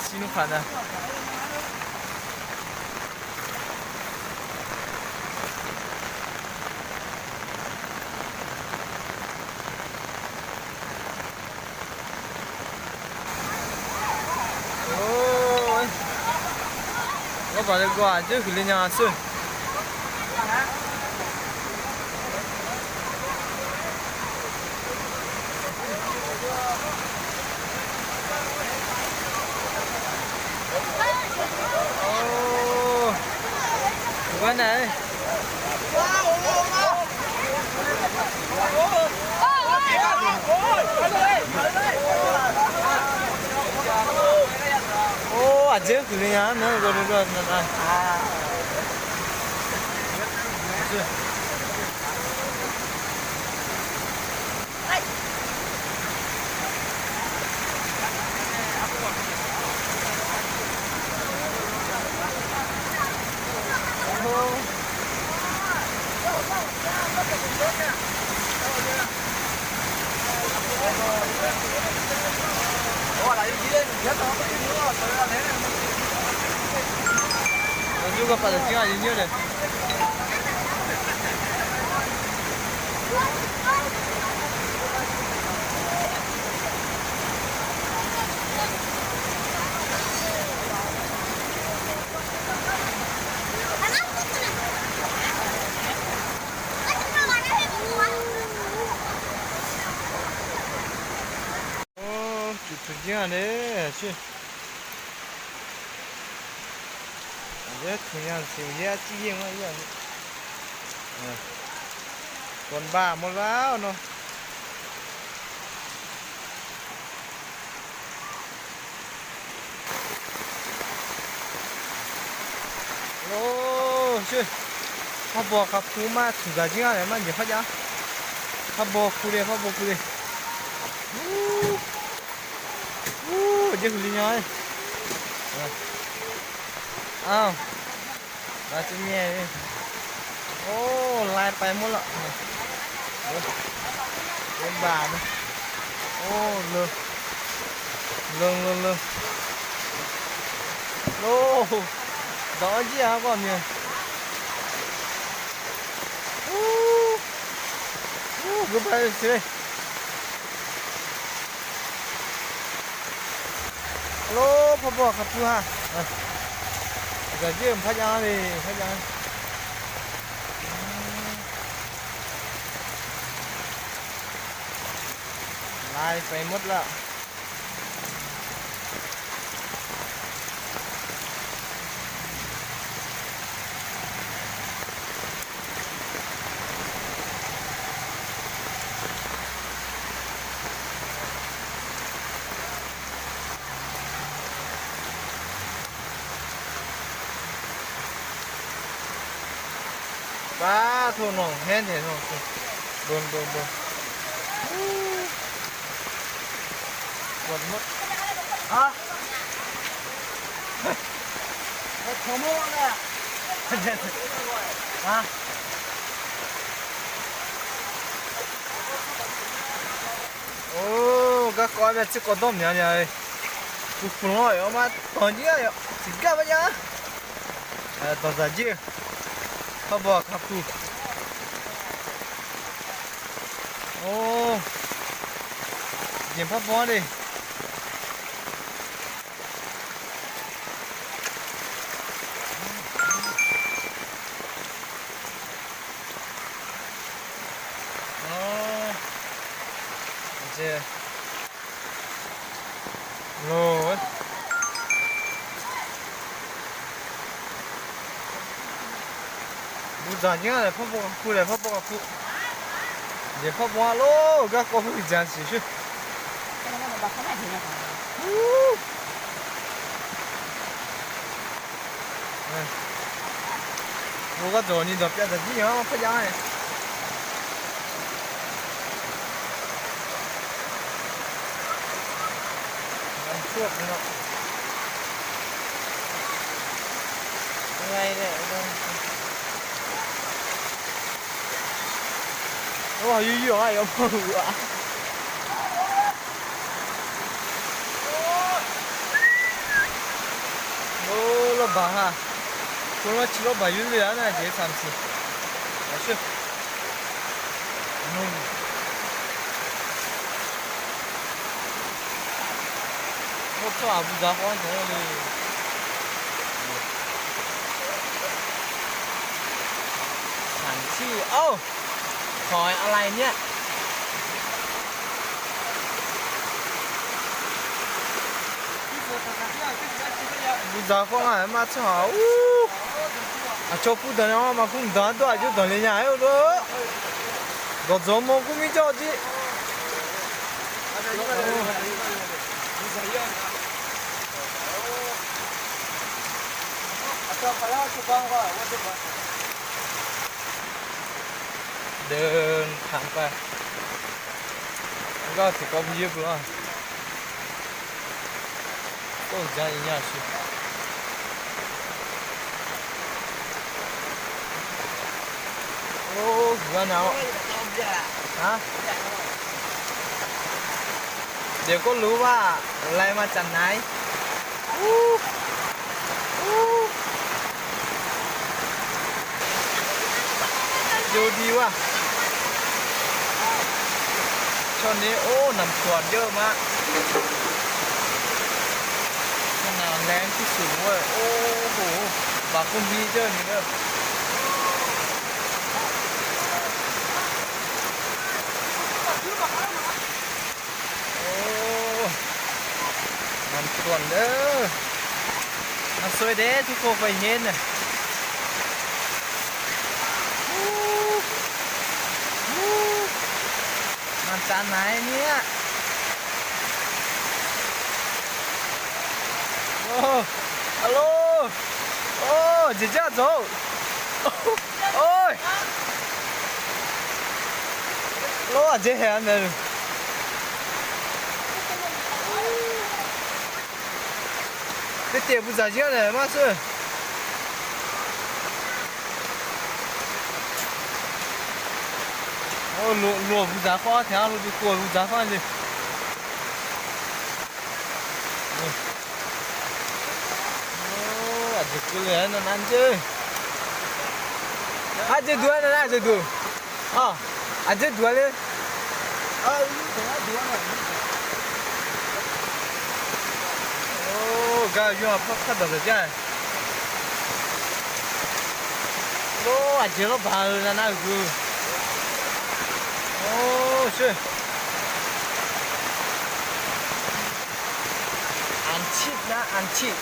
ຊິໜຸກຂະໜາດ. ໂອ້ຍ ລະບາດກວ່າ ເຈີຄືເລຍາສຸນ. ໂອ້ ວ່າໄງ? ໂອ້ ອາເຈີຄືເລຍາເນາະ ກໍໄດ້ດ້ວຍນະ. ໂອ້ ຈຸດທຸບຫຍ້າເດ້ ຊິ ເດີ ທຸບຫຍ້າຊິເຮັດຈີ່ເຢັນມາອີກ. ເອີ ຄົນບ້າໝົດແລ້ວເນາະ. ໂອ້ ຊິ ພາບອກຄັບ ພູມາຖືກາຈິງອະໄລ ມາເດ ພະຍາ ພາບອກຄູເດ ພາບອກຄູເດ. ໂອ້ ໂອ້ ເດ ຄືລີຍາຍ. ເອີ ອ້າວ ລາວຈະແຍ່ເດ້. ໂອ້ ລາຍໄປໝົດລະ. ໂອ້ ເປັນບາດ. ໂອ້ ເລີ ເລີ ເລີ ເລີ. ໂອ້ ດອກເຈຍກໍມີ. ໂອ້ ໂອ້ ຄືໄປຊິ. ໂລ ພະບອກຄັບ ຜູ້ຫາ ກະເຢີມພະຍາເລີຍ ພະຍາ ລາຍໄປໝົດລະ. ປາໂທ ໜອງແຮງແທ້ເນາະ ເບິ່ງ ເບິ່ງ ເບິ່ງ ກວດໝົດ ຮະ ເຮັດໂທໂມແລ້ວ ຮະ. ໂອ້ ກະກອຍແບບຊິກອດອມຍາຍາຍ ກຸຄຸນອຍອອກມາຕອນເຢັນຊິກະບະຍາ ເອີ ຕອນສາຍເຢັນ ພະບອກຄັບ ໂອ້ ເຢັນພະບອກເດ້. ອໍ ໂອເຄ ໂອ້ຍ ບູຊາເງິນ ພະບໍ່ຄູແຫຼະ ພະບໍ່ຄູ ເດ ພະບໍ່ໂລ ກະກໍຜູ້ຈັນຊິຊື່ ໂອກະໂຕນີ້ດອກແກ້ວຕະຈີ້ເນາະ ພະຍາຍ ມັນຊວກເນາະ ເມື່ອຍເດ້ ໂອ້ຍ ຢູ່ໆ ອ້າຍ ເອົາ ເອົາ. Baha. Kono chilo bayu le ana je samsi. Ashu. Nu. Ko to abu da ko ande le. Samsi. Oh. ถอยอะไรเนี่ย Buza ko nga ma cha u. A cho pu da na ma kum da do a ju da le nya yo do. Do zo mo kum i jo ji. Ata pala chu bang wa wa de ba. ເດີນທາງໄປ ແລ້ວກໍຊິເຂົ້າໄປຢູ່ພຸ້ນລະ ໂອ້ ຈະອີຫຍັງຊິ ໂອ້ ເຫື່ອໜາວ ຮະ ດຽວກໍຮູ້ວ່າໄລ່ມາຈາກໃນ ວິວດີວ່າ ຊ່ວງນີ້ ໂອ້ ນ້ຳຖ້ວມເຍອະມາກ ໜ້າແລ້ງທີ່ສຸດເວີຍ ໂອ້ໂຫ ບາກຸນດີເດີນີ້ເດີ. ໂອ້ ນ້ຳຖ້ວມເດີ ມາຊ່ວຍແດ່ ທຸກຄົນຂ້ອຍເຫັນນະ ມາຈາກໃນເນຍ ໂອ້ ຮາໂຫຼ ໂອ້ ເຈຈາໂຈ ໂອ້ຍ ໂອ້ ເຈແຮນເດີ. ເປັນເຕະຜູ້ຊາຍເຊື່ອແຫຼະ ມາເຊີ ໂອ້ ຫຼວງ ຫຼວງຜູ້ຊາຍຂໍແຖວ ລົດຢູ່ກົວຜູ້ຊາຍຟັງເລີຍ ໂອ້ ອາດຈະຄືແລ້ວນັ້ນເຈີ ອາດຈະດ້ວຍນັ້ນ ອາດຈະດູ Aa, aje duale. Oh, ga yo apa kada saja. Oh, aje lo baru nana gu. Oh, sure. Antik na, antik.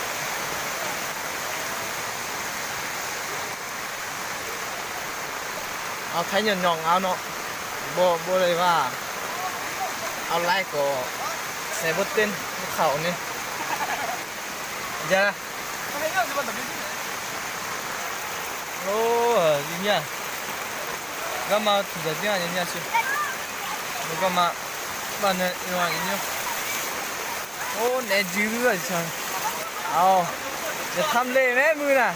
ເອົາໄທຫຍ້ອນໆເອົາເນາະ ບໍ່ ບໍ່ໄດ້ວ່າເອົາຫຼາຍກໍໃສ່ບໍ່ເຕັມເຂົ້ານີ້ ຢ່າ ໂອ້ ຍິງຍາ ກະມາຖືກກະຍາ ຍິງຍາຊິ ກະມາ ບ້ານນີ້ວ່າອີ່ຫຍັງ ໂອ້ ແນວຈື່ເຫຼືອຊັ້ນ ເອົາ ຢ່າທຳເລແມ້ມືນະ.